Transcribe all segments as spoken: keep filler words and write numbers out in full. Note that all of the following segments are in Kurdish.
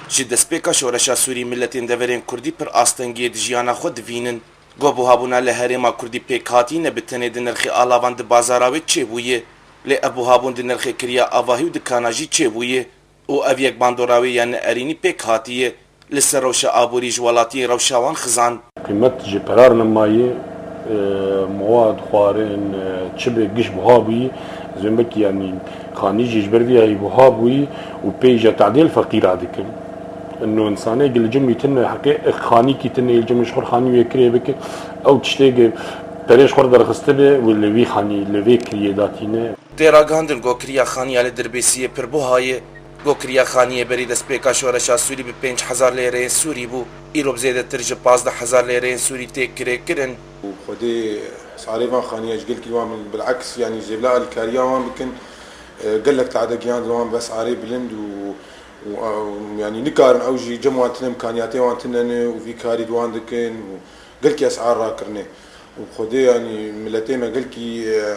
Ji destpêka şoreşa Sûrî miletên deverên Kurdî pir astengiyê di jiyana xwe divînin. Go buhabûna li herêma Kurdî pêkhatî ne bi tenê di nirxê alavan di bazara wê çêbûye, lê ev buhabûn di nirxê kiriya avahî û dikana jî çêbûye û ev yek bandora wê ya neerînî pêk hatiye. Li ser rewşa aborî ji welatiyê rewşa wan xizand. Qîmet ji perar nemaye, e, mewad, xwarin, e, çi be giş buha bûyî, zembekî yanî xanî jî ji ber vî yayî buha bûyî û pê jî tadê li feqîra dikin. Ino însanê gil cim wî tine heqê xanîkî tine yê cim ji xwe xanî wê kirê bike, ew tiştê gi perê ji xwe derxiste be û li vî xanî li vê kiriyê datîne. Tê ragihandin go kiriya xaniya li Dirbêsiyê pir buha ye. Go kiriya xaniyê berî destpêka şoreşa Sûrî bi pênc hezar lêreyên Sûrî bû. Îro bi zêdetir ji pazdeh hezar lêreyên Sûrî tê kirêkirin. Û Xwedê esarê van xaniya ji gelkî wan bileks, yanî jêvila alîkariya wan bikin, e, gelek tade giyan di wan bi esarê bilind û, û, e, yanî nikarin ew jî cem wan tine, imkaniyatê wan tine ne û vî karî di wan dikin û gelkî esar rakirine. Û Xwedê yanî miletê me gelkî, e,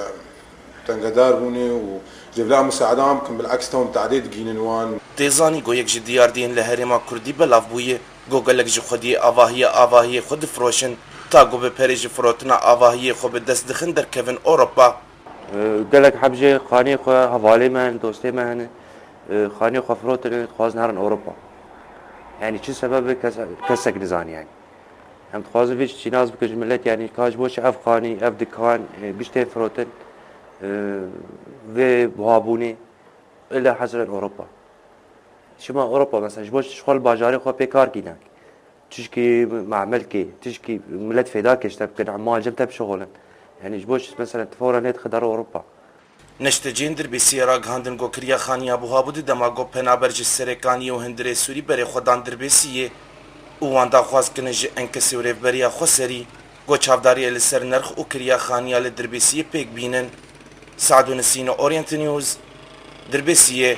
tengedar bûne û jêvila musaedan bikin, bileks tewn tadê digînin wan. Tê zanî go yek ji diyardiyên li herêma Kurdî belav bûye, go gelek ji xwediyê avahiya avahiyê xwe difiroşin, ta go bi perê ji firotina avahiyê xwe bi dest dixin derkevin Ewropa. Gelek heb jê xaniyê xwe hevalê me hene, dostê me hene, xaniyê xwe firotine, dixwazin herin Ewropa. Yanî çi sebeb e, kes-, kesek nizanî yanî. Em dixwazin vê şînas bikin ji milet, yanî ka ji bo çi ev xanî, ev dikan, e, giş tên firotin, e, vê buhabûnê, illa hezirên Ewropa. Çima Ewropa, mesela, ji bo çi ji xwe li bajarê xwe pê kar kîne? Tişkî mamel kê, tişkî milet fêda kê ji te bikin, mal cem te bişixulin. Yanî ji bo çi, mesela, tu fewra nêdixe der Ewropa. Neşteciyên Dirbêsiyê ragihandin go kiriya xaniya buha bû di dema go penaber ji Serêkaniyê û Hundirê Sûrî berê xwe dan Dirbêsiyê û wan daxwaz kirin ji Enkesê û rêvberiya Xweserî go çavdariyê li ser nirx û kiriya xaniya li Dirbêsiyê pêk bînin. Sado Nisîno, Orient News, Dirbêsiyê.